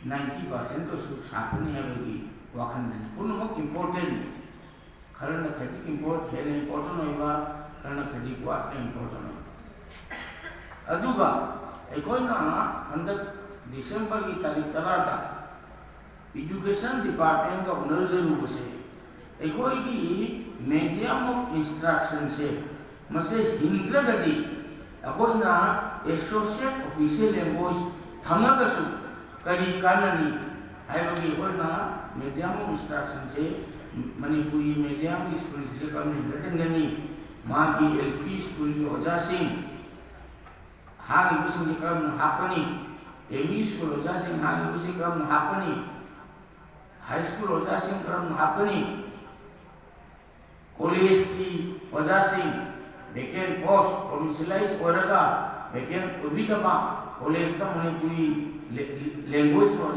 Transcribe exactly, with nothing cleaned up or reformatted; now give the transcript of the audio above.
Ninety ꯄꯥꯔꯁꯦꯟꯇꯁꯨ ꯁꯥꯐꯅꯤ ꯍꯥꯏꯕꯒꯤ ꯋꯥꯈꯜꯗꯅꯤ꯫ ꯄꯨꯝꯅꯃꯛ ꯏꯝꯄꯣꯔꯇꯦꯟꯅꯤ꯫ ꯈꯔꯅ ꯈꯖꯤꯛ ꯏꯝꯄꯣꯔꯠ ꯍꯦꯟꯅ ꯏꯝꯄꯣꯔꯇꯦꯟ ꯑꯣꯏꯕ, ꯈꯔꯅ ꯈꯖꯤꯛ ꯋꯥꯠꯅ ꯏꯝꯄꯣꯔꯇꯦꯟ ꯑꯣꯏꯕ꯫ ꯑꯗꯨꯒ ꯑꯩꯈꯣꯏꯅ ꯍꯟꯗꯛ ꯗꯤꯁꯦꯝꯕꯔꯒꯤ ꯇꯥꯔꯤꯛ ꯇꯔꯥꯗ ꯏꯗꯨꯀꯦꯁꯟ ꯗꯤꯄꯥꯔꯠꯃꯦꯟꯒ ꯎꯅꯔꯨꯖꯔꯨꯕꯁꯦ, ꯑꯩꯈꯣꯏꯒꯤ ꯃꯦꯗꯤꯌꯝ ꯑꯣꯐ ꯏꯟꯁꯇ꯭ꯔꯛꯁꯟꯁꯦ ꯃꯁꯦ ꯍꯤꯡꯗ꯭ꯔꯒꯗꯤ ꯑꯩꯈꯣꯏꯅ ꯑꯦꯁꯣꯁꯤꯌꯦꯠ ꯑꯣꯐꯤꯁꯤꯌꯦꯜ ꯂꯦꯡꯒ꯭ꯋꯦꯖ ꯐꯪꯉꯒꯁꯨ ꯀꯔꯤ ꯀꯥꯟꯅꯅꯤ ꯍꯥꯏꯕꯒꯤ ꯑꯩꯈꯣꯏꯅ ꯃꯦꯗꯤꯌꯝ ꯑꯣꯐ ꯏꯟꯁꯇ꯭ꯔꯛꯁꯟꯁꯦ, ꯃꯅꯤꯄꯨꯔꯤ ꯃꯦꯗꯤꯌꯝꯒꯤ ꯁ꯭ꯀꯨꯜꯁꯦ ꯀꯔꯝꯅ ꯍꯦꯟꯒꯠꯍꯟꯒꯅꯤ, ꯃꯥꯒꯤ ꯑꯦꯜ ꯄꯤ ꯁ꯭ꯀꯨꯜꯒꯤ ꯑꯣꯖꯥꯁꯤꯡ, ꯍꯥꯡꯉꯤꯕꯁꯤꯡꯁꯤ ꯀꯔꯝꯅ ꯍꯥꯞꯀꯅꯤ, ꯑꯦꯝ ꯏ ꯁ꯭ꯀꯨꯜ ꯑꯣꯖꯥꯁꯤꯡ ꯍꯥꯡꯉꯤꯕꯁꯤ ꯀꯔꯝꯅ ꯍꯥꯞꯀꯅꯤ, ꯍꯥꯏ ꯁ꯭ꯀꯨꯜ ꯑꯣꯖꯥꯁꯤꯡ ꯀꯔꯝꯅ ꯍꯥꯞꯀꯅꯤ, ꯀꯣꯂꯦꯖꯀꯤ ꯑꯣꯖꯥꯁꯤꯡ ꯚꯦꯀꯦꯟ ꯄꯣꯁ ꯄ꯭ꯔꯣꯕꯤꯟꯁꯤꯌꯦꯂꯥꯏꯖ ꯑꯣꯏꯔꯒ ꯚꯦꯀꯦꯟ ꯑꯣꯏꯕꯤꯗꯕ, ꯀꯣꯂꯦꯖꯇ ꯃꯅꯤꯄꯨꯔꯤ ꯂꯦ-, ꯂꯦꯡꯒ꯭ꯋꯦꯖ ꯑꯣꯖꯥ